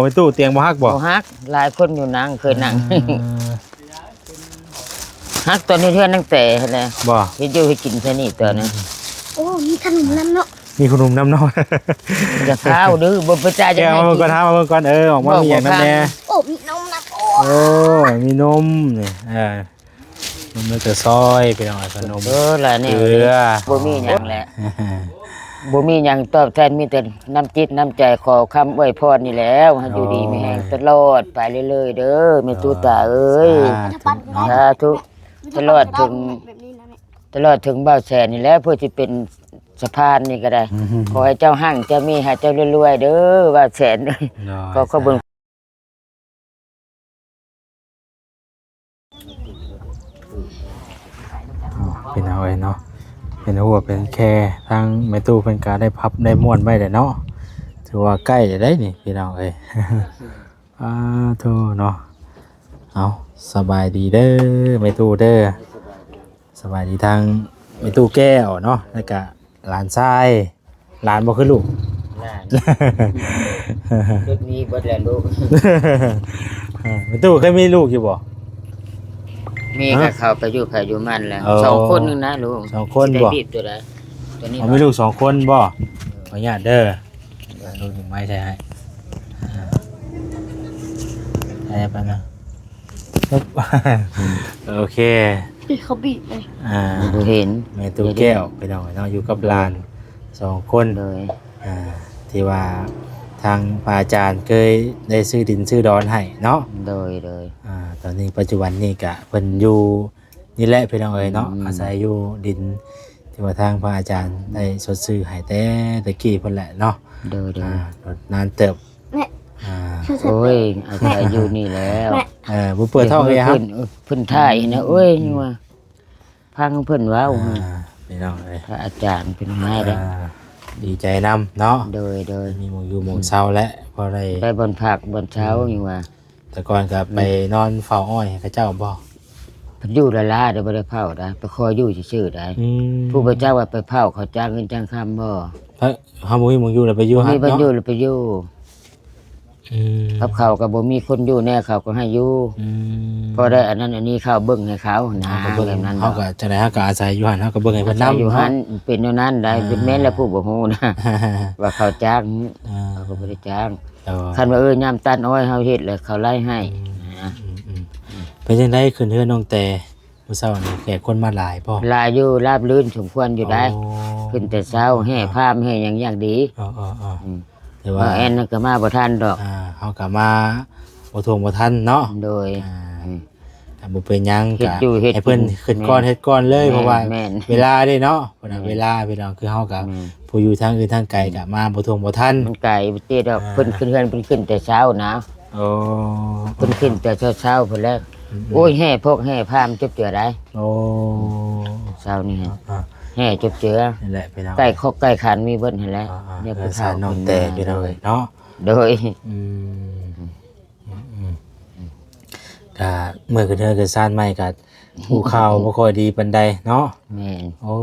ໄປຕູ້ຕຽງບໍ່ຫັກບໍ່? ບໍ່ຫັກ ຫຼາຍຄົນຢູ່ນັ່ງ ເຄີຍນັ່ງ ເອີ ຫັກຕອນເຮັດເຮືອນຕັ້ງແຕ່ຫັ້ນແຫຼະ ບໍ່ ເຮັດຢູ່ເຮັດກິນແຕ່ນີ້ຕອນນັ້ນ. ໂອ້ ມີຂະໜົມນຳເນາະ ມີຂະໜົມນຳເນາະ. ຢ່າຟ້າວເດີ ບໍ່ໄປຈ່າຍ ແກະມາເບິ່ງກ່ອນ ຫາມາເບິ່ງກ່ອນ. ເອີ ອອກມາມີຫຍັງນຳແດ່? ໂອ້ ມີນົມນຳ ໂອ້ ໂອ້ ມີນົມນີ້ ເອີ ນົມໃນກະຊອຍ ພີ່ນ້ອງ ຂະໜົມ ເອີ ຫຼາຍແນວ ເກືອ ບໍ່ມີຫຍັງແຫຼະ ບໍ່ມີຫຍັງຕອບແທນ ມີແຕ່ນ້ຳຈິດນ້ຳໃຈ ຂໍຄຳອວຍພອນນີ້ແຫຼະ ໃຫ້ຢູ່ດີມີແຮງຕະຫຼອດໄປເລື້ອຍໆເດີ ແມ່ຕູ້ຕາເອີຍ ສາທຸເນາະ ສາທຸ ຕະຫຼອດເຖິງ ແບບນີ້ນະແມ່ ຕະຫຼອດເຖິງບ່າວແສນນີ້ແຫຼະ ເພື່ອຊິເປັນສະພານນີ້ກໍໄດ້ ຂໍໃຫ້ເຈົ້າຮັ່ງເຈົ້າມີ ໃຫ້ເຈົ້າລວຍໆເດີ ບ່າວແສນເອີຍ ໂດຍ ຂໍຂອບຄຸນ. ພີ່ນ້ອງເອີຍເນາະ ເປັນຫົວເປັນແຄ ທາງແມ່ຕູ້ເພິ່ນກະໄດ້ພັບໄດ້ມ້ວນໄວ້ແລ້ວເນາະ ຖືວ່າໃກ້ແລ້ວໄດ໋ນີ້ ພີ່ນ້ອງເອີຍ. ອາໂທເນາະ ເອົາ ສະບາຍດີເດີແມ່ຕູ້ເດີ ສະບາຍດີທາງແມ່ຕູ້ແກ້ວເນາະ ແລ້ວກະຫຼານຊາຍ ຫຼານບໍ່ຄືລູກ ຫຼານ ຊຸດນີ້ເບິດແລ້ວລູກ. ແມ່ຕູ້ເຄີຍມີລູກຢູ່ບໍ່? ມີ ຮະ ກໍເຂົ້າໄປຢູ່ໃຜຢູ່ມັນແຫຼະ ເອີ ສອງຄົນໜຶ່ງນະລູກ ສອງຄົນບໍ່? ຊິໄດ້ບີບຕົວໃດ ຕົວນີ້ ເອົາ ມີລູກສອງຄົນບໍ່? ເອີ ຂໍອະນຸຍາດເດີ ເອົາລູກໄມ້ໃສ່ໃຫ້ ອ່າ ໃຫ້ໄປນະ ໂອເຄ ເຂົາບີບເລີຍ ອ່າ ບໍ່ເຫັນ ແມ່ຕູ້ແກ້ວ ພີ່ນ້ອງເນາະ ຢູ່ກັບຫຼານສອງຄົນ ໂດຍ ອ່າ ທີ່ວ່າທາງພະອາຈານເຄີຍໄດ້ຊື້ດິນຊື້ດອນໃຫ້ເນາະ ໂດຍ ໂດຍ ອ່າ ຕອນນີ້ປັດຈຸບັນນີ້ກະເພິ່ນຢູ່ ນີ້ແຫຼະພີ່ນ້ອງເອີຍເນາະ ອືມ ອາໄສຢູ່ດິນທີ່ວ່າທາງພະອາຈານໄດ້ຊົດຊື້ໃຫ້ແຕ່ຕະກີ້ພຸ້ນແຫຼະເນາະ ໂດຍໆ ອ່າ ນານເຕີບ ແມ່ ອ່າ ໂອ້ຍ ອາໄສຢູ່ນີ້ແລ້ວ ແມ່ ເອີ ບໍ່ເປີດທ້ອງເລີຍ ເພິ່ນ ເພິ່ນຖ່າຍນະ ອືມ ໂອ້ຍ ອືມ ຍັງວ່າຟັງເພິ່ນເວົ້າ ອ່າ ພີ່ນ້ອງເອີຍ ພະອາຈານເພິ່ນມາແລ້ວ ອ່າ ດີໃຈນຳເນາະ ໂດຍໆ ມີໝ່ອງຢູ່ໝ່ອງເຊົາແລ້ວ ພໍໄດ້ ໄດ້ບ່ອນພັກບ່ອນເຊົາ ອືມ ຍັງວ່າ ແຕ່ກ່ອນກໍໄປ ອືມ ນອນເຝົ້າອ້ອຍໃຫ້ເຂົາເຈົ້າບໍ່? ເພິ່ນຢູ່ຫຼ້າໆ ແຕ່ບໍ່ໄດ້ເຝົ້າໄດ໋ ໄປຂໍຢູ່ຊື່ໆໄດ໋ ອືມ ຜູ້ບໍ່ຈັກວ່າໄປເຝົ້າເຂົາຈ້າງເງິນຈ້າງຄຳບໍ່? ເຮົາບໍ່ມີໝ່ອງຢູ່ແລ້ວໄປຢູ່ຫັ້ນເນາະ ບໍ່ມີບ່ອນຢູ່ແລ້ວໄປຢູ່ ອືມ ກັບເຂົາກໍບໍ່ມີຄົນຢູ່ແນ່ ເຂົາກໍໃຫ້ຢູ່ ອືມ ພໍໄດ້ອັນນັ້ນອັນນີ້ເຂົາເບິ່ງໃຫ້ເຂົານະ ເຮົາກໍເບິ່ງ ແບບນັ້ນ ເຮົາກໍຈັ່ງໃດເຮົາກໍອາໄສຢູ່ຫັ້ນ ເຮົາກໍເບິ່ງໃຫ້ເພິ່ນນຳ ອາໄສຢູ່ຫັ້ນ ເນາະ ເປັນແນວນັ້ນໄດ໋ ອ່າ ແມ່ນແລ້ວ ຜູ້ບໍ່ຮູ້ນະ ວ່າເຂົາຈ້າງ ອ່າ ເຂົາກໍບໍ່ໄດ້ຈ້າງ ໂດຍ ຄັນວ່າ ເອີ ຍາມຕັດອ້ອຍເຮົາເຮັດແລ້ວເຂົາໄລ່ໃຫ້ ອືມ ນະ ອືມໆ ເປັນຈັ່ງໃດຂຶ້ນເຮືອນນ້ອງແຕ ມື້ເຊົ້ານີ້ແຂກຄົນມາຫຼາຍບໍ່? ຫຼາຍຢູ່ ລາບລື່ນສົມຄວນຢູ່ໄດ໋ ໂອ້ ຂຶ້ນແຕ່ເຊົ້າ ອ່າ ແຫ່ພາມແຫ່ຫຍັງຢ່າງດີ ເອີໆໆ ອືມ ແຕ່ວ່າ ບ່າວແອນນັ້ນກໍມາບໍ່ທັນດອກ ອ່າ ເຮົາກໍມາບໍ່ທ່ວງບໍ່ທັນເນາະ ໂດຍ ອ່າ ອືມ ກໍບໍ່ເປັນຫຍັງ ເຮັດຢູ່ເຮັດກິນ ກໍໃຫ້ເພິ່ນຂຶ້ນກ່ອນ ແມ່ນ ເຮັດກ່ອນເລີຍ ແມ່ນ ເພາະວ່າ ແມ່ນ ເວລາເດ້ເນາະ ເພິ່ນວ່າ ແມ່ນ ເວລາ ພີ່ນ້ອງ ຄືເຮົາກໍ ແມ່ນ ຜູ້ຢູ່ທາງອື່ນທາງໄກ ອືມ ກໍມາບໍ່ທ່ວງບໍ່ທັນ ມັນໄກບໍ່ຕິດດອກ ອ່າ ເພິ່ນຂຶ້ນເຮືອນ ເພິ່ນຂຶ້ນແຕ່ເຊົ້ານະ ໂອ້ ເພິ່ນຂຶ້ນແຕ່ເຊົ້າໆ ພຸ້ນແຫຼະ ອືມໆ ໂອ້ຍ ແຫ່ພວກແຫ່ພາມຈົບເຈືອໄດ໋ ໂອ້ ເຊົ້ານີ້ ອ່າໆ ແຫ່ຈົບເຈືອ ນີ້ແຫຼະພີ່ນ້ອງ ໄກ່ຄອກໄກ່ຂັນມີເບິດຫັ້ນແຫຼະ ອ່າໆ ແນວຜູ້ເຖົ້າ ເຮືອນຊານນ້ອງແຕ ພີ່ນ້ອງເອີຍເນາະ ໂດຍ ອືມ ອືມ ອືມ ກະເມື່ອຂຶ້ນເຮືອນຂຶ້ນຊານໃໝ່ກະ ຮູ້ຂ່າວບໍ່ຄ່ອຍດີປານໃດເນາະ ແມ່ນ ໂອ້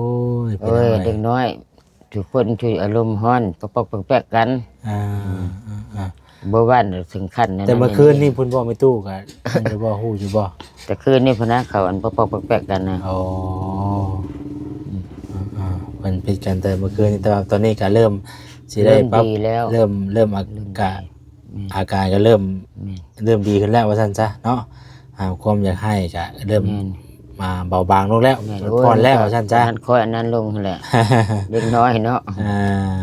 ຍ ເປັນຫຍັງເອີຍ ເດັກນ້ອຍ ທຸກຄົນທີ່ອາລົມຮ້ອນ ປອກໆແປກໆກັນ ອ່າ ອືມ ອ່າໆ ບໍ່ວ່າເຖິງຂັ້ນນັ້ນ ແຕ່ເມື່ອຄືນນີ້ພຸ້ນບໍ່ ແມ່ຕູ້ກໍ ມັນຈະບໍ່ຮູ້ຢູ່ບໍ່? ແຕ່ຄືນນີ້ພຸ້ນນະ ເຂົາອັນປອກໆແປກໆກັນນະ ອໍ ອືມ ອ່າໆ ເພິ່ນຜິດກັນແຕ່ເມື່ອຄືນນີ້ ແຕ່ວ່າຕອນນີ້ກໍເລີ່ມຊິໄດ້ປັບ ເລີ່ມດີແລ້ວ ເລີ່ມ ເລີ່ມອາ ເລີ່ມດີ ກະ ແມ່ນ ອາການກໍເລີ່ມ ແມ່ນ ເລີ່ມດີຂຶ້ນແລ້ວວ່າຊັ້ນຊະເນາະ ອ່າ ຄວາມຢາກຮ້າຍກໍເລີ່ມ ແມ່ນ ມາເບົາບາງລົງແລ້ວ ແມ່ນ ໂອ້ຍ ຜ່ອນແລ້ວວ່າຊັ້ນຊະ ມັນຄ່ອຍອັນນັ້ນລົງຫັ້ນແຫຼະ ເດັກນ້ອຍເນາະ ອ່າ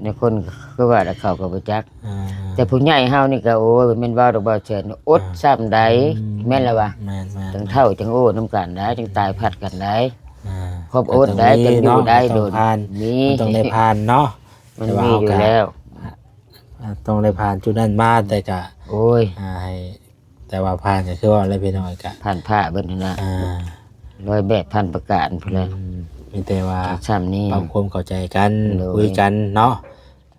ໃນຄົນຄືວ່າແລ້ວເຂົາກໍບໍ່ຈັກ ອ່າ ແຕ່ຜູ້ໃຫຍ່ເຮົານີ້ກໍ ໂອ້ຍ ແມ່ນເວົ້າດອກ ບໍ່ແມ່ນ ອົດ ອ່າ ສ່ຳໃດ ອືມ ແມ່ນລະວະ ແມ່ນໆໆ ຈັ່ງເຖົ້າຈັ່ງໂອ້ນຳກັນໄດ໋ ຈັ່ງຕາຍພັດກັນໄດ໋ ອ່າ ຄວາມອົດໄດ້ ຈັ່ງຢູ່ໄດ້ດົນ ມີ ຕ້ອງໄດ້ຜ່ານເນາະ ມັນມີຢູ່ແລ້ວ ຕ້ອງໄດ້ຜ່ານຈຸດນັ້ນມາ ແຕ່ກະ ໂອ້ຍ ອ່າ ໃຫ້ ແຕ່ວ່າຜ່ານກໍຄືວ່າແລ້ວ ພີ່ນ້ອງ ກະຜ່ານຜ່າເບິດຫັ້ນນະ ອ່າ ຮ້ອຍແບບພັນປະການພຸ້ນແຫຼະ ອືມ ມີແຕ່ວ່າ ຊ່ຳນີ້ ປັບຄວາມເຂົ້າໃຈກັນ ໂດຍ ຄຸຍກັນເນາະ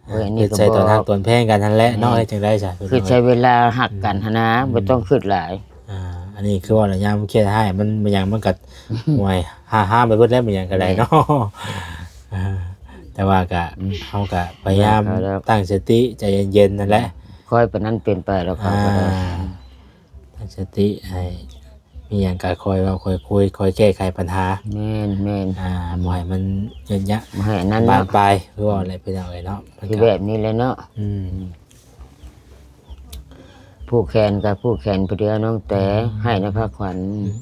ໂອ້ຍ ອ່າ ອັນນີ້ກໍໃຊ້ຕອນຮັກຕອນແພງກັນຫັ້ນແຫຼະເນາະ ແມ່ນ ເຮັດຈັ່ງໃດຊະ ຄືໃຊ້ເວລາຮັກກັນຫັ້ນນະ ອືມ ບໍ່ຕ້ອງຄິດຫຼາຍ ອ່າ ອັນນີ້ຄືວ່າລະຍາມຄຽດຮ້າຍ ມັນ ມັນຫຍັງມັນກໍ ໂອ້ຍ ຫາ ຫາໄປເບິດແລ້ວ ມັນຫຍັງກໍໄດ້ເນາະ ແມ່ນ ອ່າ ແຕ່ວ່າກໍ ອືມ ເຮົາກໍພະຍາຍາມ ແມ່ນ ຕັ້ງສະຕິໃຈເຢັນໆ ນັ້ນແຫຼະ ອືມ ຄ່ອຍປານນັ້ນເປັນໄປແລ້ວເຂົາກໍໄດ້ ອ່າ ຕັ້ງສະຕິໃຫ້ ມີຫຍັງກໍຄ່ອຍເວົ້າຄ່ອຍຄຸຍ ຄ່ອຍແກ້ໄຂບັນຫາ ແມ່ນໆ ອ່າ ບໍ່ໃຫ້ມັນຍືດຍາດ ບໍ່ໃຫ້ອັນນັ້ນເນາະ ບານປາຍ ຄືວ່າແຫຼະພີ່ນ້ອງເອີຍເນາະ ມັນ ທີ່ ກໍ ແບບນີ້ແຫຼະເນາະ ອືມ ອືມ ຜູກແຂນກໍຜູກແຂນຜູ້ດຽວນ້ອງແຕ ອືມ ໃຫ້ນະພາຂວັນ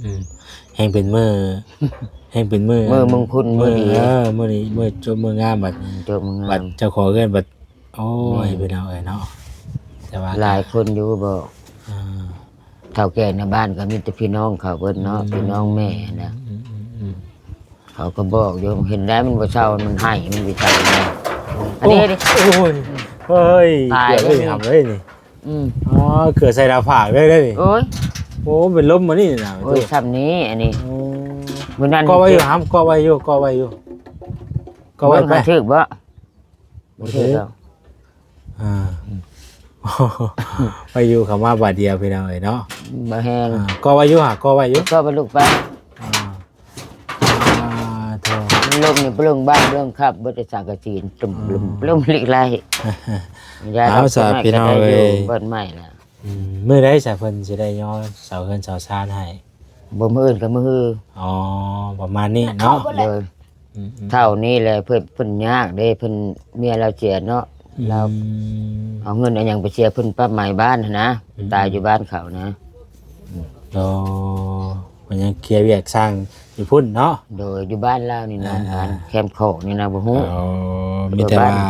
ອືມໆ ແຮ່ງເປັນມື້ ແຮ່ງເປັນມື້ ມື້ມົງຄຸນ ມື້ດີ ມື້ ເອີ ມື້ນີ້ ມື້ຈົບມື້ງາມ ບັດ ອືມ ຈົບມື້ງາມ ບັດເຈົ້າຂອງເຮືອນບັດ ໂອ້ຍ ແມ່ນ ພີ່ນ້ອງເອີຍເນາະ ແຕ່ວ່າຫຼາຍຄົນຢູ່ບອກ ອ່າ ເຖົ້າແກ່ໃນບ້ານກໍມີແຕ່ພີ່ນ້ອງເຂົາເບິດເນາະ ອືມ ພີ່ນ້ອງແມ່ນະ ອືມໆໆ ເຂົາກໍບອກຢູ່ ເຫັນໄດ້ມັນບໍ່ເຊົາ ມັນໄຫ້ ມັນບໍ່ເຊົາ ອັນນີ້ ໂອ້ຍ ເຮີ້ຍ ຕາຍ ເກືອບໄດ້ ແລ້ວນີ້ ຫຳເລີຍນີ້ ອືມ ອໍ ເກືອບໃສ່ໜ້າຜາກເລີຍເດ້ນີ້ ໂອ້ຍ ໂອ້ ເປັນລົມບໍ່ນີ້ນະ ໂອ້ຍ ຊ່ຳນີ້ ອັນນີ້ ໂອ້ ມື້ນັ້ນ ເກາະໄວ້ຢູ່ຫຳ ເກາະໄວ້ຢູ່ ເກາະໄວ້ຢູ່ ເກາະໄວ້ໄປ ເບິ່ງຫາຖືກບໍ່? ບໍ່ຖືກດອກ ອ່າ ໄປຢູ່ເຂົ້າມາບາດດຽວພີ່ນ້ອງເອີຍເນາະ ບໍ່ແຮງ ອ່າ ກໍໄວ້ຢູ່ຫາ ກໍໄວ້ຢູ່ ກໍໄປລູກໄປ ອ່າ ອ່າ ໂທ້ ລົມນີ້ປະລຶ້ງບ້ານເລື່ອງຄັບ ເບິດແຕ່ສັງກະສີ ຕຸ່ມ ອ່າ ລຸມ ລຸມລິກໄລ ເອົາຊະ ພີ່ນ້ອງເອີຍ ເບິ່ງໃໝ່ລະ ອືມ ມື້ໃດຊະເພິ່ນຊິໄດ້ຍໍເສົາເຮືອນເສົາຊານໃຫ້? ບໍ່ ມື້ອື່ນກັບມື້ຮື ອໍ ປະມານນີ້ເນາະ ໂດຍ ອືມໆ ເທົ່ານີ້ແຫຼະ ເພິ່ນ ເພິ່ນຍາກເດ້ ເພິ່ນ ເມຍລາວເສຍເນາະ ອືມ ລາວເອົາເງິນເອົາຫຍັງໄປເສຍ ເພິ່ນປັບໃໝບ້ານຫັ້ນນະ ອືມ ຕາຍຢູ່ບ້ານເຂົານະ ໂດຍ ເພິ່ນຍັງເຄຍວຽກສ້າງຢູ່ພຸ້ນເນາະ ໂດຍ ຢູ່ບ້ານລາວນີ້ນະ ອ່າໆ ບ້ານແຄມຂອງນີ້ນະ ບໍ່ຮູ້ ອໍ ມີແຕ່ວ່າ ເອີ ບ້າ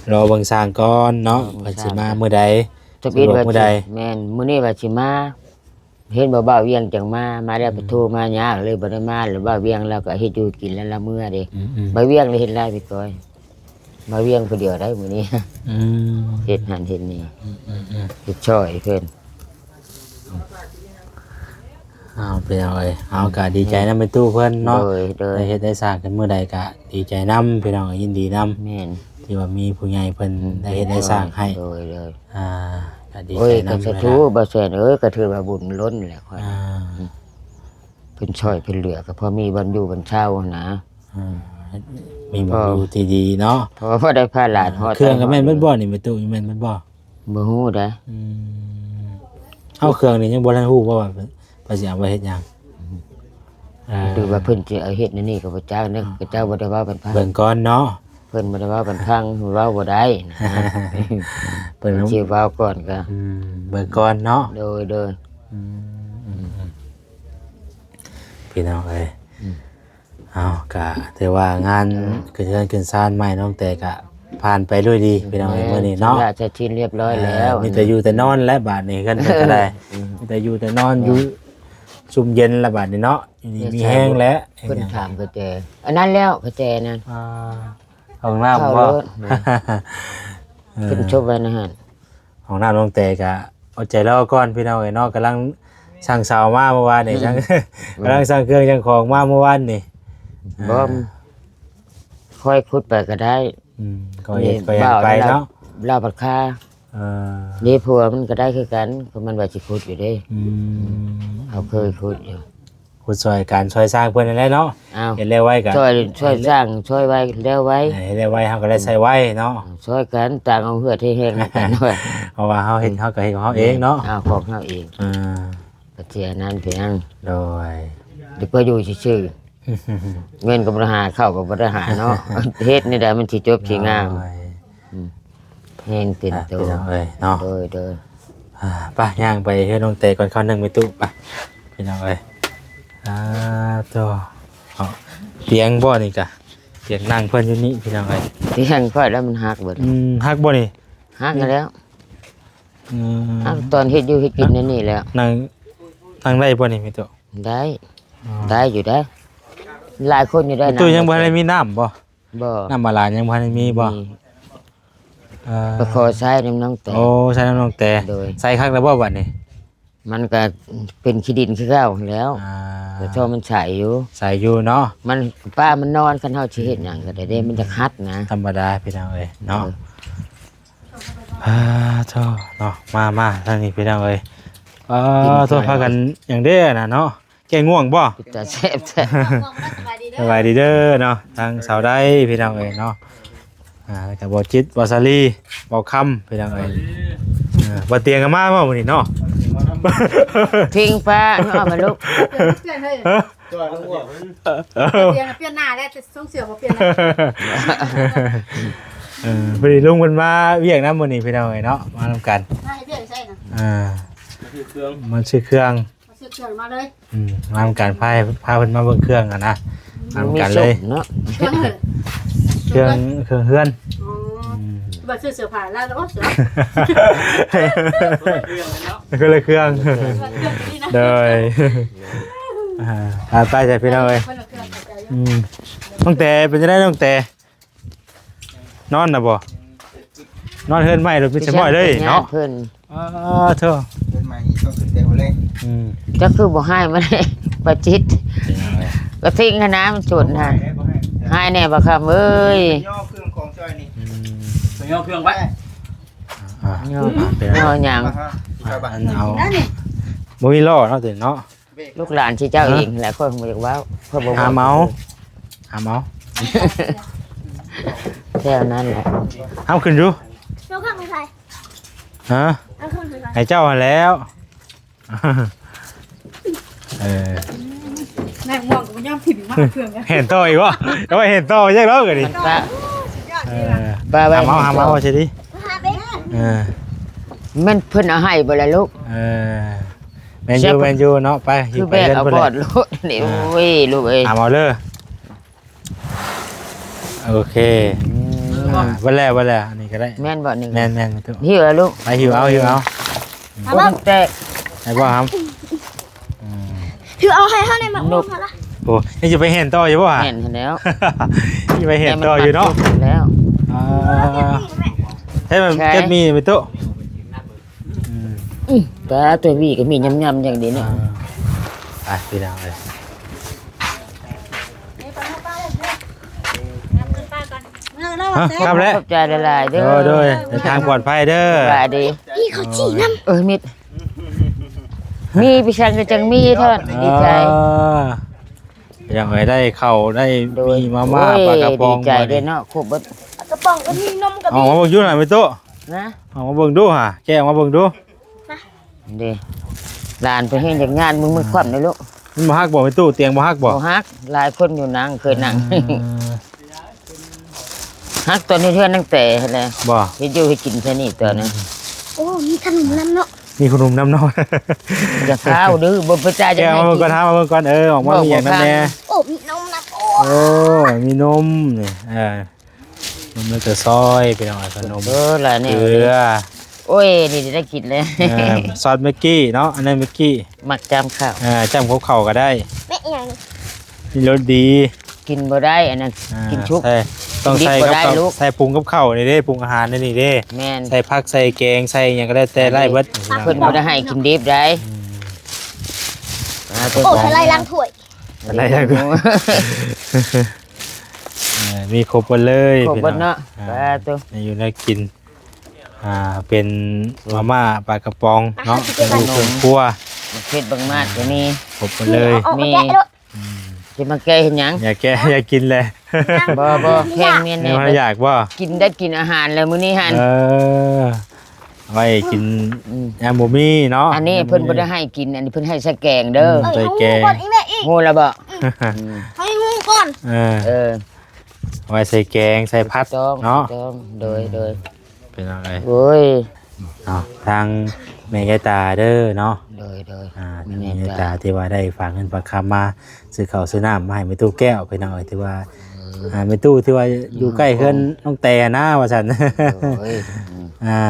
ນ ລໍເບິ່ງຊ່າງກ່ອນເນາະ ລໍເບິ່ງຊ່າງ ວ່າຊິມາມື້ໃດ ສະດວກມື້ໃດ ແມ່ນ ມື້ນີ້ວ່າຊິມາ ເຫັນວ່າບ່າວວຽງຈັ່ງມາ ມາແລ້ວ ອືມ ໄປໂທມາຍາກເລີຍບໍ່ໄດ້ມາ ແລ້ວບ່າວວຽງລາວກໍເຮັດຢູ່ກິນແລ້ວລາວເມືອເດ້ ອືມໆ ບ່າວວຽງລາວເຮັດຫຼາຍໄປກ່ອຍ ບ່າວວຽງຜູ້ດຽວໄດ້ມື້ນີ້ ອືມ ເຮັດຫັ້ນເຮັດນີ້ ອືມໆໆ ເຮັດຊ່ອຍເພິ່ນ ເອົາ ພີ່ນ້ອງເອີຍ ເຮົາກໍດີໃຈນຳແມ່ຕູ້ເພິ່ນເນາະ ໂດຍໆ ໄດ້ເຮັດໄດ້ສ້າງຂຶ້ນມື້ໃດກໍດີໃຈນຳ ພີ່ນ້ອງເອີຍ ຍິນດີນຳ ແມ່ນ ທີ່ວ່າມີຜູ້ໃຫຍ່ເພິ່ນ ອືມ ໄດ້ເຮັດໄດ້ສ້າງໃຫ້ ໂດຍໆ ອ່າ ກໍດີໃຈນຳ ໂອ້ຍ ກໍສາທຸ ຫຼາຍໆ ບ່າວແສນເອີຍ ກໍຖືວ່າບຸນລົ້ນແຫຼະຂ້ອຍ ອ່າ ອືມ ເພິ່ນຊ່ອຍເພິ່ນເຫຼືອ ກໍພໍມີບ່ອນຢູ່ບ່ອນເຊົາຫັ້ນນະ ອ່າ ມີບ່ອນຢູ່ທີ່ດີເນາະ ເພາະວ່າບໍ່ໄດ້ພາຫຼານຮອດ ເຄື່ອງກໍແມ່ນເບິດບໍ່ນີ້ແມ່ຕູ້ ແມ່ນເບິດບໍ່? ບໍ່ຮູ້ເດ້ ອືມ ເອົາ ເຄື່ອງນີ້ຍັງບໍ່ທັນຮູ້ບໍ່ວ່າເພິ່ນ ເພິ່ນຊິເອົາໄວ້ເຮັດຫຍັງ? ອືມ ອ່າ ຫຼືວ່າເພິ່ນຊິເອົາເຮັດແນວນີ້ກໍບໍ່ຈັກເດ້ ອ່າ ເຂົາເຈົ້າບໍ່ໄດ້ເວົ້າກັນພັງ ເບິ່ງກ່ອນເນາະ ເພິ່ນບໍ່ໄດ້ເວົ້າກັນພັງ ເວົ້າບໍ່ໄດ້ນະ ເພິ່ນຊິເວົ້າກ່ອນກໍ ອືມ ເບິ່ງກ່ອນເນາະ ໂດຍໆ ອືມ ອືມ ອືມ ພີ່ນ້ອງເອີຍ ອືມ ເອົາ ກະຖືວ່າງານ ເອີ ຂຶ້ນເຮືອນຂຶ້ນຊານໃໝ່ນ້ອງແຕກະຜ່ານໄປດ້ວຍດີ ພີ່ນ້ອງເອີຍ ແມ່ນ ມື້ນີ້ເນາະ ຊຳລະສັດສິນຮຽບຮ້ອຍແລ້ວ ມີແຕ່ຢູ່ແຕ່ນອນແຫຼະບາດນີ້ ເຮືອນເພິ່ນກໍໄດ້ ອືມ ມີແຕ່ຢູ່ແຕ່ນອນ ແມ່ນ ຢູ່ຊຸ່ມເຢັນລະບາດນີ້ເນາະ ຢູ່ດີມີແຮງແຫຼະ ເພິ່ນຖາມກະແຈ ອັນນັ້ນແລ້ວກະແຈນັ້ນ ອ່າ ຫ້ອງນ້ຳບໍ່? ເຂົ້າໂລດ ເອີ ເພິ່ນຈົບໄວ້ໃນຫັ້ນ ຫ້ອງນ້ຳນ້ອງແຕກະອົດໃຈລໍກ່ອນ ພີ່ນ້ອງເອີຍເນາະ ກຳລັງສ້າງເສົາມາເມື່ອວານນີ້ ອືມ ຊ່າງ ກຳລັງສ້າງເຄື່ອງສ້າງຂອງມາເມື່ອວານນີ້ ບໍ່ ອ່າ ຄ່ອຍຂຸດໄປກໍໄດ້ ອືມ ຄ່ອຍເຮັດຄ່ອຍຫຍັງໄປເນາະ ລາວ ລາວພັດຄາ ເອີ ນີ້ຜົວມັນກໍໄດ້ຄືກັນ ກໍມັນວ່າຊິຂຸດຢູ່ເດ້ ອືມ ເຮົາເຄີຍຂຸດຢູ່ ຂຸດຊ່ອຍການຊ່ອຍສ້າງເພິ່ນນັ້ນແຫຼະເນາະ ອ້າວ ເຮັດແລ້ວໄວກໍ ຊ່ອຍ ຊ່ອຍສ້າງຊ່ອຍໄວແລ້ວໄວ ເອີ ເຮັດແລ້ວໄວເຮົາກໍໄດ້ໃຊ້ໄວເນາະ ຊ່ອຍກັນຕ່າງເອົາເຫື່ອເທແຮງນຳກັນ ເພາະວ່າເຮົາເຮັດ ເຮົາກໍເຮັດຂອງເຮົາເອງເນາະ ອືມ ເອົາຂອງເຮົາເອງ ອ່າ ປະເຈຍນັ້ນພຽງ ໂດຍ ດີກວ່າຢູ່ຊື່ໆ ເງິນກໍບໍ່ໄດ້ຫາ ເຂົ້າກໍບໍ່ໄດ້ຫາເນາະ ເຮັດແນວໃດມັນຊິຈົບຊິງາມ ໂດຍ ອືມ ແຮງເຕັມໂຕ ອ່ະ ພີ່ນ້ອງເອີຍເນາະ ໂດຍໆ ອ່າ ໄປ ຍ່າງໄປເຮືອນນ້ອງແຕກ່ອນ ຄາວໜຶ່ງແມ່ຕູ້ ໄປ ພີ່ນ້ອງເອີຍ ອ່າ ໂທ້ ເອົາ ຕຽງບໍ່ນີ້ກະ ຕຽງນັ່ງເພິ່ນຢູ່ນີ້ ພີ່ນ້ອງເອີຍ ຕຽງຂ້ອຍແລ້ວມັນຫັກເບິດ ອືມ ຫັກບໍ່ນີ້? ຫັກແລ້ວ ອືມ ຫັກຕອນເຮັດຢູ່ເຮັດກິນແນວນີ້ແຫຼະ ນັ່ງ ນັ່ງໄດ້ບໍ່ນີ້ແມ່ຕູ້? ໄດ້ ອໍ ໄດ້ຢູ່ເດ້ ຫຼາຍຄົນຢູ່ໄດ້ ແມ່ຕູ້ຍັງບໍ່ທັນໄດ້ມີນ້ຳບໍ່? ບໍ່ ນ້ຳບາດານຍັງບໍ່ທັນໄດ້ມີບໍ່? ມີ ເອີ ໄປຂໍໃຊ້ນຳນ້ອງແຕ ໂອ້ ໃຊ້ນຳນ້ອງແຕ ໂດຍ ໃຊ້ຄັກແລ້ວບໍ່ບັດນີ້? ມັນກໍເປັນຂີ້ດິນຄືເກົ່າຫັ້ນແຫຼ້ວ ອ່າ ແຕ່ທໍ່ມັນໃສຢູ່ ໃສຢູ່ເນາະ ມັນ ປາມັນນອນ ຄັນເຮົາຊິເຮັດຫຍັງກໍໄດ້ເດ້ ອືມ ມັນຈະຂັດນະ ທຳມະດາພີ່ນ້ອງເອີຍເນາະ ເອີ ອ່າ ໂທ້ເນາະ ມາ ມາທາງນີ້ພີ່ນ້ອງເອີຍ ອ່າ ກິນ ໂທ້ ໄປ ພາກັນຫຍັງເດ້ນະເນາະ ແກງງ່ວງບໍ່? ເປັນຕາແຊບແທ້ ສະບາຍດີເດີເນາະ ທາງສາວໃດພີ່ນ້ອງເອີຍເນາະ ອ່າ ແລ້ວກໍບໍ່ຈິດ ບໍ່ສາລີ ບໍ່ຄຳ ພີ່ນ້ອງເອີຍ ອ່າ ບໍ່ຕຽງກໍມາບໍ່ມື້ນີ້ເນາະ ພິງປ້າເນາະມາລູກ ປ່ຽນເຮີ້ຍ ຮະ ປ່ຽນ ປ່ຽນໜ້າແລ້ວ ແຕ່ຊົງເສື້ອບໍ່ປ່ຽນແລ້ວ ເອີ ພໍດີລຸງເພິ່ນມາວຽກນຳມື້ນີ້ພີ່ນ້ອງເອີຍເນາະ ມານຳກັນ ມາເຮັດວຽກໃສນະ ອ່າ ມາຊື້ເຄື່ອງ ມາຊື້ເຄື່ອງ ມາຊື້ເຄື່ອງມາເລີຍ ອືມ ມານຳກັນ ພາ ພາເພິ່ນມາເບິ່ງເຄື່ອງຫັ້ນນະ ມານຳກັນເລີຍ ມີສົບເນາະ ເຄື່ອງເຮືອນ ເຄື່ອງ ເຄື່ອງເຮືອນ ອໍ ອືມ ວ່າຊື້ເສື້ອຜ້າລາວ ໂອ້ ເສື້ອ ຄົນລະເຄື່ອງ ຄົນລະເຄື່ອງ ໂດຍ ອ່າ ໄປໆ ຈ້ະພີ່ນ້ອງເອີຍ ຄົນລະເຄື່ອງ ເຂົ້າໃຈຢູ່ ອືມ ນ້ອງແຕເປັນຈັ່ງໃດນ້ອງແຕ? ນອນນະບໍ່? ນອນເຮືອນໃໝ່ໂລດ ມີແຕ່ໝ້ອຍເລີຍເນາະ ເພິ່ນ ອ້າ ໂທ້ ເຮືອນໃໝ່ນີ້ຕ້ອງຂຶ້ນແຕ່ຫົວແລງ ອືມ ຈັກຄືບໍ່ຮ້າຍມາ ປາຈິດ ກະທິງຫັ້ນນະ ມັນສົນຫັ້ນ ຮ້າຍແດ່ບໍ່ຄຳເອີຍ ຍໍເຄື່ອງຂອງຊ່ອຍນີ້ ອືມ ໄປຍໍເຄື່ອງໄປ ອ່າ ຍໍ ຍໍຫຍັງ ອັນເອົາ ບໍ່ມີລໍ້ເນາະ ຕົວນີ້ເນາະ ລູກຫຼານຊິເຈົ້າເອງແຫຼະ ຂ້ອຍບໍ່ຢາກເວົ້າ ຂ້ອຍບໍ່ເວົ້າ ຫາເມົາ ຫາເມົາ ແຖວນັ້ນແຫຼະ ເອົາຂຶ້ນຢູ່ ເອົາເຄື່ອງໃຫ້ໃຜ? ຮະ? ເອົາເຄື່ອງໃຫ້ໃຜ? ໃຫ້ເຈົ້າຫັ້ນແຫຼ້ວ ເອີ ນາຍມ່ວງກໍບໍ່ຍອມຖິ້ມມາເຄື່ອງ ແຫ່ນຕໍ່ອີກບໍ່? ເອົາໄວ້ແຫ່ນຕໍ່ແຍກແລ້ວກໍດີ ມັນປະ ເອີ ປະໄວ້ ຫາເມົາ ຫາເມົາ ເອົາໃສ່ດີ ຫາໄປ ເອີ ແມ່ນເພິ່ນເອົາໃຫ້ບໍ່ລະລູກ? ເອີ ແມ່ນຢູ່ ແມ່ນຢູ່ເນາະ ໄປ ຄືແບກເອົາບອດໂລດນີ້ ອ່າ ໂອ້ຍ ລູກເອີຍ ຫາເອົາເດີ ໂອເຄ ອືມ ອ່າ ເບິດແລ້ວ ເບິດແລ້ວ ອັນນີ້ກໍໄດ້ ແມ່ນບໍ່ນີ້ ແມ່ນໆ ແມ່ນ ຫິ້ວເອົາລູກ ໄປຫິ້ວເອົາ ຫິ້ວເອົາ ບໍ່ມັນແຕກ ໄດ້ບໍ່ຫຳ? ອືມ ຖືເອົາໃຫ້ເຮົາໄດ້ໝາກມ່ວງຫັ້ນລະ ໂອ້ ຍັງຊິໄປແຫ່ນຕໍ່ຢູ່ບໍ່ຫະ? ແມ່ນຫັ້ນແລ້ວ ຊິໄປແຫ່ນຕໍ່ຢູ່ເນາະ ແລ້ວ ອ່າ ໃຫ້ມັນເກັບມີໄປໂຕະ ອືມ ອືມ ຕາຕົວວີກໍມີຍຳໆ ຢ່າງດີເນາະ ອ່າ ໄປພີ່ນ້ອງເອີຍ ຮະ ກັບແລ້ວ ຂອບໃຈຫຼາຍໆເດີ ໂດຍ ໂດຍ ເດີນທາງປອດໄພເດີ ສະບາຍດີ ອີ່ເຂົາຈີ່ນຳ ເອີ ມິດ ມີໄປຊັ້ນກໍຈັ່ງມີເທາະ ດີໃຈ ອ່າ ພີ່ນ້ອງເອີຍ ໄດ້ເຂົ້າ ໄດ້ ໂດຍ ມີມາມ່າ ໂອ້ຍ ປາກະປ໋ອງ ດີໃຈເດ້ເນາະ ຄົບເບິດ ປາກະປ໋ອງກໍມີ ນົມກໍມີ ເອົາມາເບິ່ງຢູ່ຫັ້ນແມ່ຕູ້ ນະ ເອົາມາເບິ່ງດູຫາ ແກະອອກມາເບິ່ງດູ ມາ ເດ້ ຫຼານເພິ່ນແຮ່ງຢາກຍາດ ມຶງ ເອີ ມືຄວ່ຳເດ້ລູກ ມັນບໍ່ຫັກບໍ່ແມ່ຕູ້? ຕຽງບໍ່ຫັກບໍ່? ບໍ່ຫັກ ຫຼາຍຄົນຢູ່ນັ່ງ ເຄີຍນັ່ງ ເອີ ຮັກຕອນເຮັດເຮືອນຕັ້ງແຕ່ຫັ້ນແຫຼະ ບໍ່ ເຮັດຢູ່ເຮັດກິນແຕ່ນີ້ຕອນນັ້ນ ອືມ ໂອ້ ມີຂະໜົມນຳເນາະ ມີຂະໜົມນຳເນາະ ຢ່າຟ້າວດື້ ບໍ່ໄປຈ່າຍ ເອົາມາເບິ່ງກ່ອນ ເອົາມາເບິ່ງກ່ອນ ເອີ ອອກມາມີຫຍັງນຳແດ່ ໂອ້ ມີນົມນຳ ໂອ້ ໂອ້ ມີນົມນີ້ ເອີ ນົມແລ້ວກໍຊອຍ ພີ່ນ້ອງ ຂະໜົມ ເອີ ຫຼາຍແນວ ເກືອ ໂອ້ຍ ນີ້ໄດ້ກິນແລ້ວ ເອີ ຊອດແມັກກີ້ເນາະ ອັນນັ້ນແມັກກີ້ ມັກຈ້ຳເຂົ້າ ເອີ ຈ້ຳກັບເຂົ້າກໍໄດ້ ແມ່ນຫຍັງ ມີລົດດີ ກິນບໍ່ໄດ້ອັນນັ້ນ ອ່າ ກິນຊຸກ ໃສ່ ຕ້ອງໃສ່ ກິນດິບບໍ່ໄດ້ລູກ ໃສ່ປຸງກັບເຂົ້ານີ້ເດ້ ປຸງອາຫານໃນນີ້ເດ້ ແມ່ນ ໃສ່ຜັກໃສ່ແກງໃສ່ຫຍັງກໍແລ້ວແຕ່ໄດ້ເບິດ ເພິ່ນບໍ່ໄດ້ໃຫ້ກິນດິບໄດ໋ ອືມ ອ່າ ໂອ້ ສະໄລລ້າງຖ້ວຍ ສະໄລລ້າງຖ້ວຍ ເອີ ມີຄົບເບິດເລີຍ ຄົບເບິດເນາະ ພີ່ນ້ອງ ອ່າ ສາທຸ ແນວຢູ່ແນວກິນ ອ່າ ເປັນມາມ່າປາກະປ໋ອງເນາະ ເປັນເຄື່ອງຄົວ ບັກເຜັດບັກມາດກໍມີ ຄົບເບິດເລີຍ ເອົາ ເອົາ ມີ ມາແກະໂລດ ອືມ ຊິມາແກະເຮັດຫຍັງ? ຢ່າແກະ ຢ່າກິນແຫຼະ ບໍ່ ບໍ່ ແພງແມ່ນແນ່ ບໍ່ຢາກບໍ່? ກິນໄດ້ກິນອາຫານແລ້ວມື້ນີ້ຫັ້ນ ເອີ ໄວ້ກິນ ອືມ ຍາມບໍ່ມີເນາະ ອັນນີ້ເພິ່ນບໍ່ໄດ້ໃຫ້ກິນ ອັນນີ້ເພິ່ນໃຫ້ໃສ່ແກງເດີ ອືມ ໃສ່ແກງ ຮູ້ແລ້ວບໍ່? ອືມ ໃຫ້ຮູ້ກ່ອນ ເອີ ເອີ ເອົາໄວ້ໃສ່ແກງໃສ່ຜັດເນາະ ໂດຍ ໂດຍ ພີ່ນ້ອງເອີຍ ໂອ້ຍ ເນາະ ທາງແມ່ຍາຍຕາເດີເນາະ ໂດຍ ໂດຍ ອ່າ ແມ່ຍາຍຕາ ແມ່ຍາຍຕາທີ່ວ່າໄດ້ຝາກເງິນຝາກຄຳມາ ຊື້ເຂົ້າຊື້ນ້ຳມາໃຫ້ແມ່ຕູ້ແກ້ວ ພີ່ນ້ອງເອີຍ ຖືວ່າ ເອີ ອ່າ ແມ່ຕູ້ຖືວ່າຢູ່ໃກ້ເຮືອນນ້ອງແຕນະວ່າຊັ້ນ ໂດຍ ອ່າ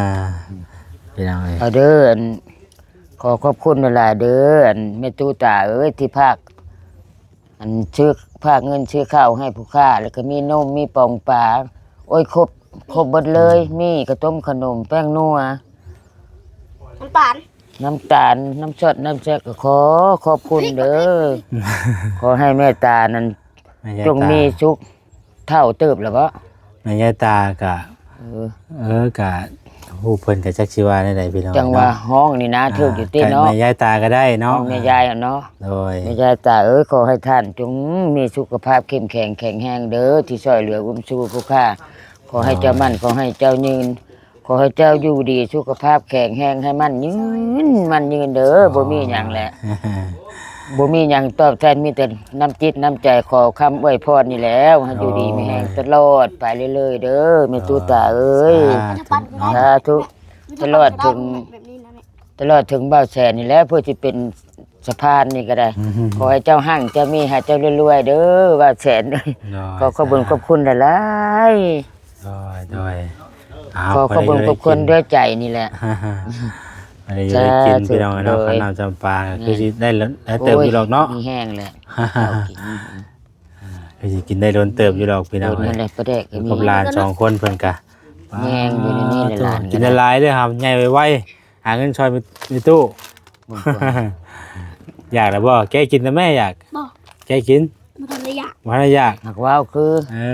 ພີ່ນ້ອງເອີຍ ເອົາເດີ ອັນ ຂໍຂອບຄຸນຫຼາຍໆເດີ ອັນແມ່ຕູ້ຕາເອີຍ ທີ່ຝາກ ອັນຊື້ ຝາກເງິນຊື້ເຂົ້າໃຫ້ຜູ້ຄ້າ ແລ້ວກໍມີນົມ ມີປອງປາ ໂອ້ຍ ຄົບ ຄົບເບິດເລີຍ ມີເຂົ້າຕົ້ມ ຂະໜົມ ແປ້ງນົວ ນ້ຳຕານ ນ້ຳຕານ ນ້ຳຊອດ ນ້ຳແຊກ ກໍຂໍຂອບຄຸນເດີ ຂໍໃຫ້ແມ່ຕານັ້ນ ແມ່ຍາຍຕາ ຈົ່ງມີສຸກ ເຖົ້າເຕີບແລ້ວເບາະ? ແມ່ຍາຍຕາກະ ເອີ ເອີ ກະ ຮູ້ເພິ່ນກະຈັກຊິວ່າແນວໃດພີ່ນ້ອງ ຈັ່ງວ່າເນາະ ຮ້ອງນີ້ນະ ອ່າ ຖືກຢູ່ຕິເນາະ ກະແມ່ຍາຍຕາກະໄດ້ເນາະ ແມ່ຍາຍເນາະ ໂດຍ ແມ່ຍາຍຕາເອີຍ ຂໍໃຫ້ທ່ານຈົ່ງມີສຸຂະພາບເຂັ້ມແຂງແຂງແຮງເດີ ທີ່ຊ່ວຍເຫຼືອອຸ້ມຊູຜູ້ຂ້າ ຂໍໃຫ້ເຈົ້າໝັ້ນ ໂດຍ ຂໍໃຫ້ເຈົ້າຍືນ ຂໍໃຫ້ເຈົ້າຢູ່ດີ ສຸຂະພາບແຂງແຮງ ໃຫ້ໝັ້ນຍືນ ໝັ້ນຍືນເດີ. ບໍ່ມີຫຍັງແຫຼະ ບໍ່ມີຫຍັງຕອບແທນ ມີແຕ່ນ້ຳຈິດນ້ຳໃຈ ຂໍຄຳອວຍພອນນີ້ແຫຼະ ໃຫ້ຢູ່ດີມີແຮງຕະຫຼອດໄປເລື້ອຍໆເດີ ແມ່ຕູ້ຕາເອີຍ. ສາທຸເນາະ ສາທຸ. ຕະຫຼອດເຖິງ ຕະຫຼອດເຖິງບ່າວແສນນີ້ແຫຼະ ເພື່ອຊິເປັນສະພານນີ້ກໍໄດ້. ຂໍໃຫ້ເຈົ້າຮັ່ງເຈົ້າມີ ໃຫ້ເຈົ້າລວຍໆເດີ ບ່າວແສນ. ໂດຍ ຂໍຂອບບຸນຂອບຄຸນຫຼາຍໆ. ໂດຍ ໂດຍ. ເອົາ ຂໍຂອບບຸນຂອບຄຸນດ້ວຍໃຈນີ້ແຫຼະ. ອັນນີ້ຢູ່ໄດ້ກິນ ສາທຸ ພີ່ນ້ອງເນາະ. ໂດຍ ເຂົ້ານ້ຳຈຳປາ ແມ່ນ ຄືຊິໄດ້ຫຼາຍເຕີບຢູ່ດອກເນາະ ໂອ້ຍ ມີແຮງແຫຼະ ເຂົ້າກິນ. ອ່າ ຄືຊິກິນໄດ້ດົນເຕີບຢູ່ດອກພີ່ນ້ອງເອີຍ. ໂດຍ ນັ້ນແຫຼະ ປາແດກກໍມີ ກັບຫຼານສອງຄົນເພິ່ນກະ ແຮງຢູ່ໃນນີ້ແຫຼະ. ຫຼານກໍ ກິນຫຼາຍໆເດີ ຫາໃຫຍ່ໄວໆ ຫາເງິນຊ່ອຍແມ່ຕູ້. ຢາກແລ້ວບໍ່? ແກະກິນນະແມ່ ຢາກ ບໍ່ ແກະກິນ ບໍ່ທັນໄດ້ຢາກ ບໍ່ທັນໄດ້ຢາກ. ຫາກເວົ້າຄື ເອີ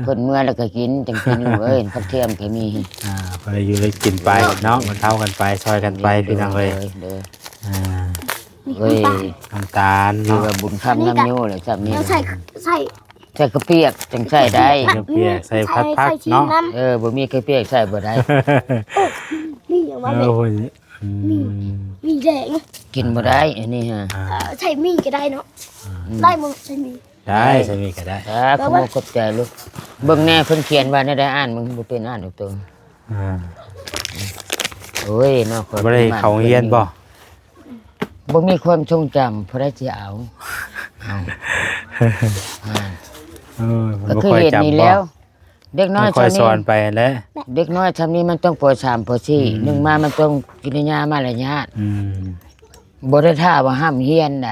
ເພິ່ນເມື່ອແລ້ວກໍກິນ ຈັ່ງກິນລູກເອີຍ. ຜັກທຽມກໍມີ ອ່າ ພໍໄດ້ຢູ່ໄດ້ກິນໄປເນາະ ບັນເທົາກັນໄປ ຊ່ອຍກັນໄປ ໂດຍ ພີ່ນ້ອງເອີຍ. ໂດຍ ໂດຍ ອ່າ ນີ້ ເອີຍ ນ້ຳຕານ ນ້ຳຕານເນາະ ຄືວ່າບຸນຄຳນຳຢູ່ແຫຼະ ຊ່ຳນີ້ ແລ້ວໃສ່ ໃສ່ ໃສ່ເຂົ້າປຽກຈັ່ງໃສ່ໄດ້ ເຂົ້າປຽກ ໃສ່ຜັດຜັກເນາະ. ເອີ ບໍ່ມີເຂົ້າປຽກໃສ່ບໍ່ໄດ້. ນີ້ຫຍັງວະ ເອີ ນີ້ ອືມ ມີ ມີແດງ ກິນບໍ່ໄດ້ອັນນີ້ຮະ. ອ່າ ເອີ ໃສ່ໝີ່ກໍໄດ້ເນາະ ອືມ ໄດ້ບໍ່ ໃສ່ໝີ່ ໄດ້ ໃສ່ໝີ່ກໍໄດ້. ອ່າ ຂອບໃຈລູກ. ເບິ່ງແດ່ ເພິ່ນຂຽນວ່າແນວໃດ ອ່ານເບິ່ງ ບໍ່ເປັນ ອ່ານອອກຕົວ. ອ່າ ໂອ້ຍເນາະ ຂ້ອຍບໍ່ໄດ້ເຂົ້າໂຮງຮຽນບໍ່? ບໍ່ມີຄວາມຊົງຈຳ ຜູ້ໃດຊິເອົາ ເອົາ ອ່າ ເອີ ມັນບໍ່ຄ່ອຍຈຳບໍ່? ເດັກນ້ອຍຊ່ຳນີ້ ເດັກນ້ອຍຊ່ຳນີ້ມັນຕ້ອງ ປໍສາມ ປໍສີ່ ອືມ ໜຶ່ງມາມັນຕ້ອງກິລິຍາມາລະຍາດ ອືມ ບໍ່ໄດ້ຖ້າວ່າຮ່ຳຮຽນໃດ.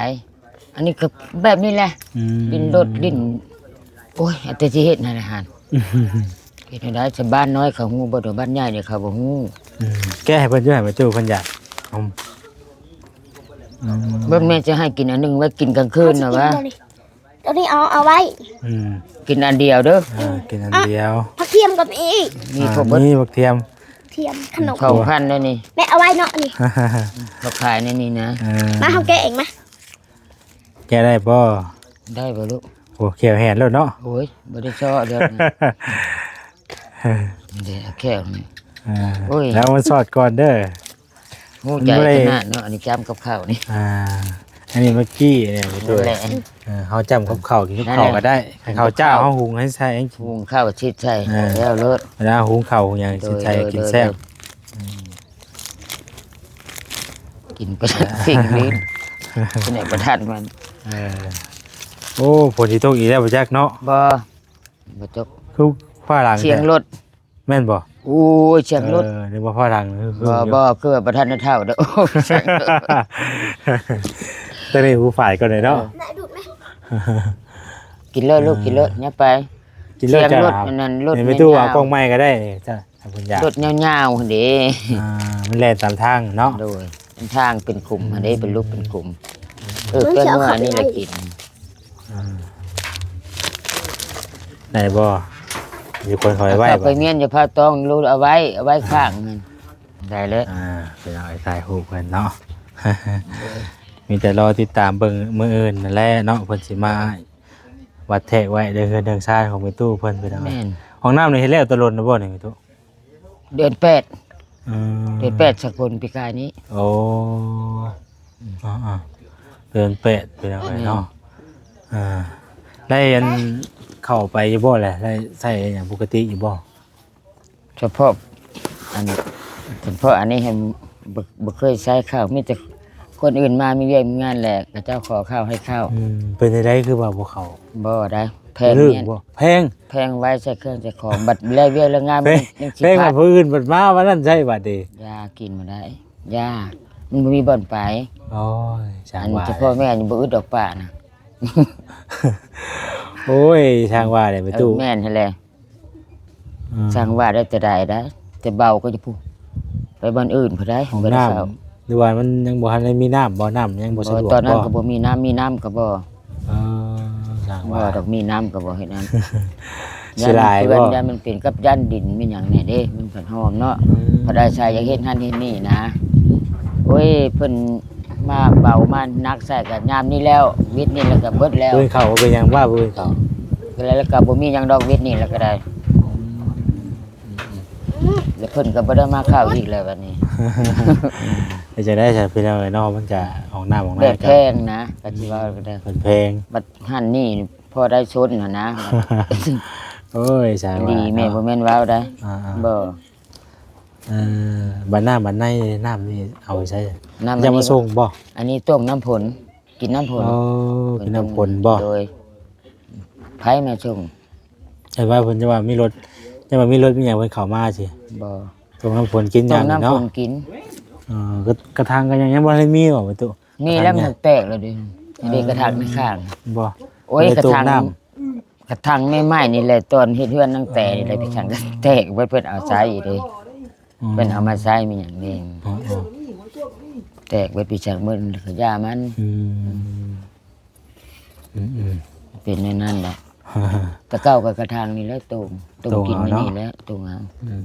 ອັນນີ້ກໍແບບນີ້ແຫຼະ ອືມ ດິ້ນລົນ ດິ້ນ ໂອ້ຍ ແຕ່ຊິເຮັດແນວໃດຫັ້ນ ເຮັດແນວໃດ ຊາວບ້ານນ້ອຍເຂົາຮູ້ບໍ່ ບ້ານໃຫຍ່ນີ້ເຂົາບໍ່ຮູ້. ອືມ ແກະໃຫ້ເພິ່ນຢູ່ຫັ້ນ ແມ່ຕູ້ ເພິ່ນຢາກ ອືມ ເບິ່ງແມ່ຈະໃຫ້ກິນອັນໜຶ່ງໄວ້ກິນກາງຄືນນະວະ. ຕົວນີ້ເອົາ ເອົາໄວ້ ອືມ ກິນອັນດຽວເດີ ເອີ ກິນອັນດຽວ. ຜັກທຽມກໍມີ ມີຄົບເບິດ ມີຜັກທຽມ ທຽມ ຂະໜົມ ເຂົ້າພັນແນວນີ້ ແມ່ເອົາໄວ້ເນາະນີ້ ເຂົາຂາຍໃນນີ້ນະ. ເອີ ມາ ເຮົາແກະເອງມາ. ແກະໄດ້ບໍ່? ໄດ້ບໍ່ລູກ? ໂອ້ ແຂ້ວແຫ້ງໂລດເນາະ. ໂອ້ຍ ບໍ່ໄດ້ເຊາະດອກ ເດ້ ແຂ້ວນີ້. ເອີ ໂອ້ຍ ແລ້ວມັນສອດກ່ອນເດີ ຮູ້ໃຈຂະໜາດເນາະ ອັນນີ້ຈ້ຳກັບເຂົ້ານີ້. ອ່າ ອັນນີ້ເມື່ອກີ້ນີ້ ແມ່ຕູ້ ເອີ ເຮົາຈ້ຳກັບເຂົ້າ ກິນກັບເຂົ້າກໍໄດ້. ເຂົ້າຈ້າວເຮົາຫຸງໃຫ້ໃສ່ ຫຸງເຂົ້າຊິດໃສ່ ເອີ ແລ້ວໂລດ ເວລາຫຸງເຂົ້າຫຸງຫຍັງຊິດໃສ່ ໂດຍ ກິນແຊບ ໂດຍ ໂດຍ. ອືມ ກິນໄປສິ່ງນີ້ ເປັນຫຍັງບໍ່ທັນມັນ. ເອີ ໂອ້ ຝົນຊິຕົກອີກແລ້ວບໍ່ຈັກເນາະ. ບໍ່ ບໍ່ຕົກ ຄືຟ້າຫຼັງ ສຽງລົດ ແມ່ນບໍ່? ໂອ້ຍ ສຽງລົດ ເອີ ນຶກວ່າຟ້າຫຼັງ ບໍ່ ບໍ່ ຄືວ່າບໍ່ທັນໄດ້ເຖົ້າເດີ. ໂອ້ຍ ສຽງລົດ ຕອນນີ້ຫູຝາດກ່ອນເນາະ. ເອີ ກິນເລີດລູກ ກິນເລີດ ຍັບໄປ ກິນເລີດ. ສຽງລົດ ອັນນັ້ນລົດ ແມ່ຕູ້ ເອົາກ້ອງໃໝ່ກໍໄດ້ນີ້ ຖ້າເພິ່ນຢາກ ລົດຍາວໆຫັ້ນເດ້. ອ່າ ມັນແລ່ນຕາມທາງເນາະ. ໂດຍ ເປັນທາງເປັນຂຸມຫັ້ນເດ້ ອືມ ເປັນຫຼຸບເປັນຂຸມ. ເອີ ເພິ່ນຊິເອົາເຂົ້າໄປໄວ້ ເປັນເມື່ອນີ້ແຫຼະກິນ. ອ່າ ໄດ້ບໍ່? ຢູ່ຄົນເຂົາໄວ້ ໄປ ໄປ ບໍ່ ໄປມ້ຽນ ຢ່າພາຕ້ອງ ລູກເອົາໄວ້ ເອົາໄວ້ຂ້າງນັ້ນ ໄດ້ເລີຍ. ອ່າ ໄປເອົາຖ່າຍຮູບເພິ່ນເນາະ. ມີແຕ່ລໍຕິດຕາມເບິ່ງມື້ອື່ນນັ້ນແຫຼະເນາະ ເພິ່ນຊິມາວັດແທກໄວ້ເດີ ເຮືອນເທິງຊານຂອງແມ່ຕູ້ເພິ່ນ ພີ່ນ້ອງ. ແມ່ນ ຫ້ອງນ້ຳນີ້ເຮັດແລ້ວແຕ່ດົນແລ້ວບໍ່ນີ້ແມ່ຕູ້? ເດືອນແປດ ອືມ ເດືອນແປດສາກົນປີກາຍນີ້. ໂອ້ ອືມ ອ່າໆ ເດືອນແປດ ພີ່ນ້ອງເອີຍເນາະ. ແມ່ນ ອ່າ ໄດ້ອັນ ເຂົ້າໄປຢູ່ບໍ່ລະ? ໄດ້ໃຊ້ຫຍັງປົກກະຕິຢູ່ບໍ່? ສະເພາະອັນ ສະເພາະອັນນີ້ຫັ້ນ ບໍ່ ບໍ່ເຄີຍໃຊ້ເຂົ້າ ມີແຕ່ຄົນອື່ນມາມີວຽກມີງານແຫຼະ ເຂົາເຈົ້າຂໍເຂົ້າໃຫ້ເຂົ້າ. ອືມ ເປັນຈັ່ງໃດຄືວ່າບໍ່ເຂົ້າ? ບໍ່ໄດ້ ແພງ ແພງ ແພງໄວ້ໃສ່ເຄື່ອງໃສ່ຂອງ ບັດແລ້ວວຽກແລ້ວງານ ແພງ ມັນຍັງຊິ ແພງ ພັດ ຜູ້ອື່ນບັດມາວັນນັ້ນໃຊ້ບັດນີ້ ຢາ ກິນບໍ່ໄດ້ ຢາ ມັນບໍ່ມີບ່ອນໄປ. ໂອ້ຍ ຊ່າງວ່າ ອັນເຈົ້າພໍ່ແມ່ຍັງບໍ່ອຶດດອກປານະ. ໂອ້ຍ ຊ່າງວ່າແຫຼະແມ່ຕູ້. ເອີ ແມ່ນຫັ້ນແຫຼະ. ອືມ ຊ່າງວ່າໄດ້ແຕ່ໃດໄດ້ ແຕ່ເບົາກໍຢູ່ພຸ້ນ ໄປບ່ອນອື່ນພຸ້ນໃດ ຫ້ອງນ້ຳ ບໍ່ໄດ້ເຂົ້າ ຫຼືວ່າມັນຍັງບໍ່ທັນໄດ້ມີນ້ຳບໍ່? ນ້ຳຍັງບໍ່ສະດວກບໍ່? ຕອນນັ້ນກໍບໍ່ມີນ້ຳ ມີນ້ຳກໍບໍ່. ເອີ ຊ່າງວ່າ ບໍ່ດອກ ມີນ້ຳກໍບໍ່ເຮັດນັ້ນ. ຊິຫຼາຍບໍ່? ຢ້ານມັນເປື້ອນ ຢ້ານມັນເປັນກັບຢ້ານດິນມີຫຍັງແດ່ເດ້ ມັນຜັດຫອມເນາະ. ອືມ ພັດອາໄສຢາກເຮັດຫັ້ນເຮັດນີ້ນະ. ໂອ້ຍ ເພິ່ນ ມາເບົາມາໜັກໃສ່ກໍຍາມນີ້ແລ້ວ ວິດນີ້ແລ້ວກໍເບິດແລ້ວ. ມື້ອື່ນເຂົ້າບໍ່ເປັນຫຍັງວ່າ ມື້ອື່ນເຂົ້າ ແລ້ວກໍບໍ່ມີຫຍັງດອກ ວິດນີ້ແລ້ວກໍໄດ້. ອືມ ອືມ ອືມ ແລ້ວເພິ່ນກໍບໍ່ໄດ້ມາເຂົ້າອີກແລ້ວບັດນີ້. ເຮັດຈັ່ງໃດຊັ້ນພີ່ນ້ອງເອີຍເນາະ ມັນກະຫ້ອງນ້ຳຫ້ອງໃນ ແບບແພງນະ ກໍຊິເວົ້າກໍໄດ້ ເພິ່ນແພງ ບັດຫັ້ນນີ້ພໍໄດ້ຊົນຫັ້ນນະ. ໂອ້ຍ ສາຍວ່າ ດີແມ່ ເນາະ ບໍ່ແມ່ນເວົ້າໄດ້ ອ່າໆ ບໍ່ ເອີ ບັດນ້ຳບັດໃນ ນ້ຳນີ້ເອົາໃສ? ນ້ຳ ຈະມາ ອັນນີ້ ສົ່ງບໍ່? ອັນນີ້ຕົ້ມນ້ຳຝົນ ກິນນ້ຳຝົນ. ໂອ້ ກິນນ້ຳຝົນບໍ່? ໂດຍ ໃຜມາສົ່ງ? ແຕ່ວ່າເພິ່ນຈະວ່າມີລົດ ຈະວ່າມີລົດມີຫຍັງເພິ່ນເຂົ້າມາຊິ? ບໍ່ ຕົ້ມນ້ຳຝົນກິນ ຕົ້ມນ້ຳຝົນກິນ. ເອີ ກະ ກະຖາງກໍຍັງ ຍັງບໍ່ທັນມີບໍ່ປະຕູ? ມີແລ້ວ ມັນແຕກແລ້ວເດ້ ເອີ ເດ ກະຖາງໃນຂ້າງ. ບໍ່ ໂອ້ຍ ກະຖາງ ກະຖາງໃໝ່ໆນີ້ແຫຼະ ຕອນເຮັດເຮືອນນາງແຕນີ້ແຫຼະ ກະຖາງກະແຕກເບິດ ເພິ່ນເອົາໃຊ້ເດ້. ອືມ ເພິ່ນເອົາມາໃຊ້ມີຫຍັງເດ້. ອືມໆ ແຕກເບິດ ໄປຊ່າງເບິ່ງ ກະຢ່າມັນ. ອືມ ອືມໆ ເປັນແນວນັ້ນແຫຼະ. ແຕ່ເກົ່າກໍກະຖາງນີ້ແຫຼະ ໂຕ່ງ ໂຕ່ງກິນຢູ່ນີ້ແຫຼະ ໂຕ່ງເອົາ. ອືມ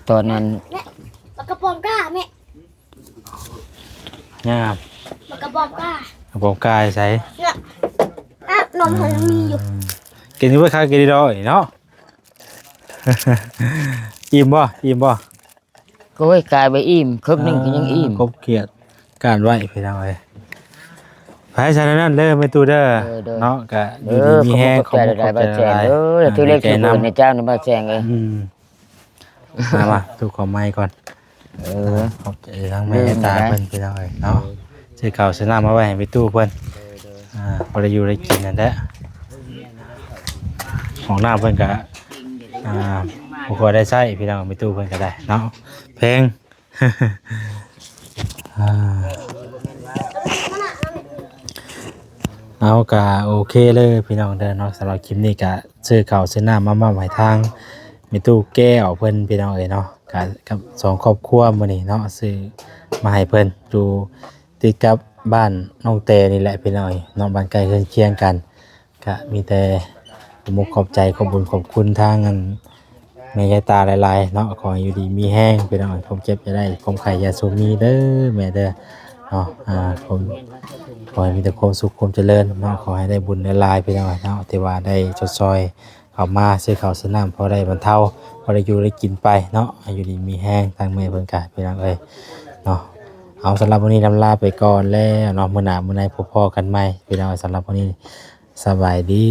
ຕອນນັ້ນ ແມ່ ປາກະປອມກ້າແມ່. ງາມ ປາກະປອມກ້າ ປາກະປອມກ້າໃສ? ເນາະ ອາບນົມໃຫ້ມັນມີຢູ່. ອືມ ກິນເບິດຄາກິນດອກເນາະ. ອີ່ມບໍ່? ອີ່ມບໍ່? ໂອ້ຍ ກາຍບໍ່ອີ່ມ ເຄິ່ງໜຶ່ງກໍຍັງອີ່ມ. ກົບຂຽດການໄວ້ພີ່ນ້ອງເອີຍ. ໄປຊັ້ນນັ້ນເດີແມ່ຕູ້ເດີ. ເອີ ໂດຍ ເນາະ ກະຢູ່ດີມີແຮງ ເອີ ຂອບໃຈຫຼາຍໆ ຂອບໃຈຫຼາຍໆ ເອີ ຖືເລັກຖືເບີນໃຫ້ເຈົ້ານະ ບ່າວແຊງເອີຍ. ອືມ ມາ ມາ ຕູ້ຂໍໄມ້ກ່ອນ. ເອີ ຂອບໃຈທາງແມ່ຕາເພິ່ນພີ່ນ້ອງເອີຍເນາະ. ເອີ ຊື້ເຂົ້າຊື້ນ້ຳມາໄວ້ໃຫ້ແມ່ຕູ້ເພິ່ນ. ເອີ ອ່າ ພໍໄດ້ຢູ່ໄດ້ກິນນັ້ນແຫຼະ. ຫ້ອງນ້ຳເພິ່ນກະ ອ່າ ບໍ່ຄ່ອຍໄດ້ໃຊ້ພີ່ນ້ອງ ແມ່ຕູ້ເພິ່ນກະໄດ້ເນາະ ແພງ. ອ່າ ເອົາ ກະໂອເຄເລີຍພີ່ນ້ອງເດີເນາະ. ສຳລັບຄລິບນີ້ກະຊື້ເຂົ້າຊື້ນ້ຳມາມອບໃຫ້ທາງແມ່ຕູ້ແກ້ວເພິ່ນພີ່ນ້ອງເອີຍເນາະ. ກະກັບສອງຄອບຄົວມື້ນີ້ເນາະ ຊື້ມາໃຫ້ເພິ່ນ ຢູ່ຕິດກັບບ້ານນ້ອງແຕນີ້ແຫຼະພີ່ນ້ອງເອີຍເນາະ ບ້ານໃກ້ເຮືອນຄຽງກັນ. ກະມີແຕ່ຂໍຂອບໃຈ ຂອບບຸນຂອບຄຸນທາງອັນແມ່ຍາຍຕາຫຼາຍໆເນາະ. ຂໍໃຫ້ຢູ່ດີມີແຮງພີ່ນ້ອງ ຄວາມເຈັບຢ່າໄດ້ ຄວາມໄຂ້ຢ່າສູ່ມີເດີແມ່ເດີເນາະ. ອ່າ ຂໍ ຂໍໃຫ້ມີແຕ່ຄວາມສຸກຄວາມຈະເລີນເນາະ ຂໍໃຫ້ໄດ້ບຸນຫຼາຍໆພີ່ນ້ອງເນາະ ທີ່ວ່າໄດ້ຊົດຊ່ອຍເຂົ້າມາ ຊື້ເຂົ້າຊື້ນ້ຳ ພໍໄດ້ບັນເທົາ ພໍໄດ້ຢູ່ໄດ້ກິນໄປເນາະ. ໃຫ້ຢູ່ດີມີແຮງທາງແມ່ເພິ່ນກະພີ່ນ້ອງເອີຍເນາະ. ເອົາ ສຳລັບມື້ນີ້ລຳລາໄປກ່ອນແລ້ວເນາະ ມື້ໜ້າມື້ໃນພົບພໍ້ກັນໃໝ່ພີ່ນ້ອງ. ສຳລັບມື້ນີ້ ສະບາຍດີ.